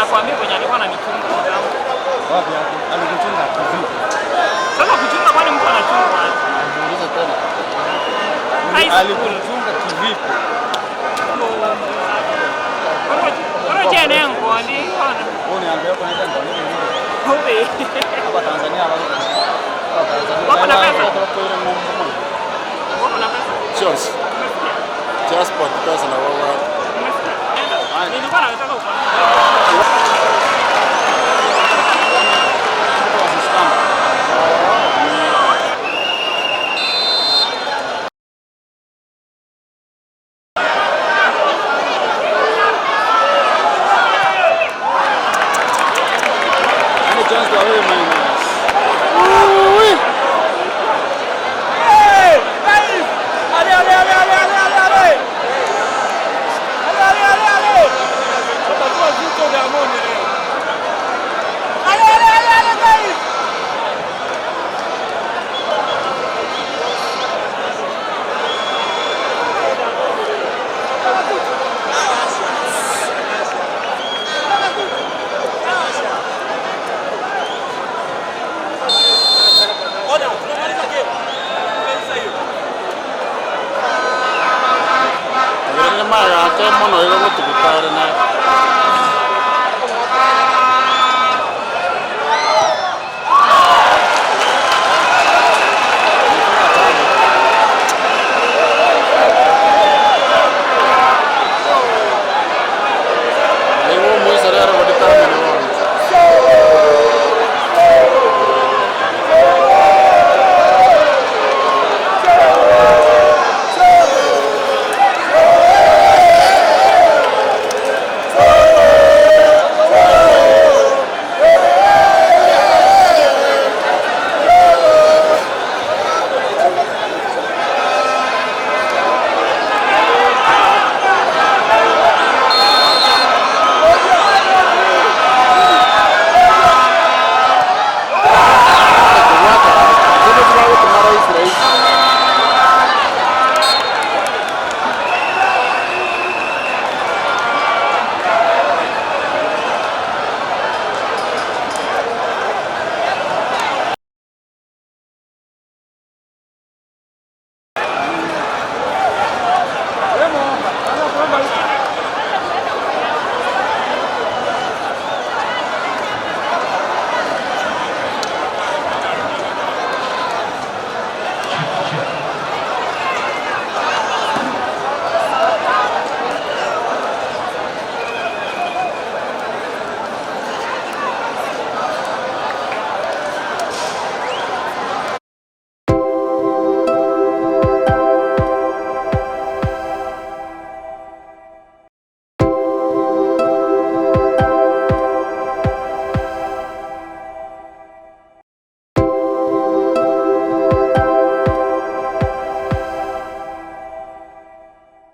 Nakwambia kwenye alikuwa ananichunga. Wapi hapo? Alikuchunga kivipi? Sasa kuchunga, kwani mtu anachungwa aje? Muulize tena. High school. Alikuchunga kivipi? Orochene ngondi ona. Wewe niambia kwa nini ndio nini? Ube. Hapa Tanzania wako. Hapa Tanzania. Wako na pesa? Wako na pesa? Cheers. Umesikia? Transport pesa na wao. Umesikia? Nenda. Nilikuwa nataka ukwambie. Any chance to away minus. Allez, allez, allez, allez, allez, allez, allez. Allez, allez, allez, allez. Watakuwa zito Diamond leo. Allez, allez, allez, allez, guys. Ona, tunamaliza game. Tumemaliza hiyo. Nĩ magake mũno ĩgo gũtugutare na.